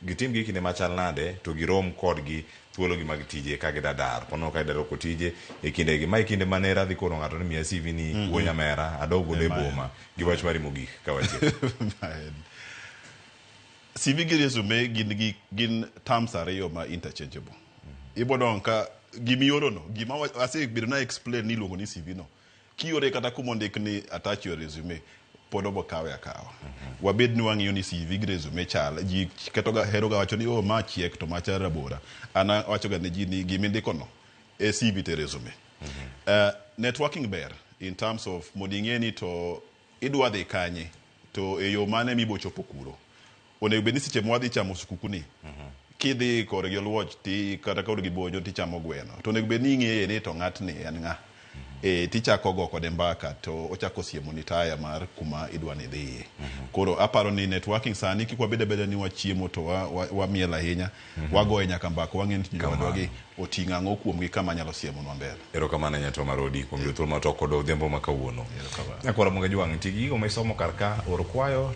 Gitim gi kinde machal nade to girom kodgi thuologi mag tije ka gida dar. Ponono ka gida rwako tije e kindegi. Ma e kinde ma nera dhi kono ng'ato ni miya CV ni wuo nyamera adog godo e boma gi wach mari mogik ka watieko. Ma en. CV gi resume gin gi gin terms ariyo ma interchangeable. Ibo dong' ka gimiorono, gima asebedo na explain ni iluongo ni CV no. Kiore kata kuma ondik ni attach your resume, pod obo kawe akawa. Wabed ni wang'iyo ni CV gi resume chal. Ji ketoga heroga wacho ni oh ma chiek to macha rabora. An awachoga ne ji ni gimindiko no e CV to e resume. Networking ber in terms of mondo ing'e ni to idwa dhi kanye to e yo mane mibo chopo kuro. Onego bed ni seche mwadhi chamo skuku ni, kidhi korgi oluoch ti kata korgi bonyo tichamo gweno. To onego bed ni ing'eye ni to ng'atni en ng'a. E, tichako go kode mbaka to ochako siemoni taya mar kuma idwa ni idhiye. Koro aparo ni networking sani kik wabed abeda ni wachiemo to wamiel ahinya. Wagoye nyaka mbaka wang'e ni jowadwa gi oting'o ang'o kuomgi kama nyalo siemonwa mbele. Erokamano ahinya Tom Arodi kuom yudo thuolo mar twak kodwa odhiambo ma kawuono. Erokamano. Nyakwara Ramogi Ajwang', ti gi gigo ma isomo kar ka, or kwayo.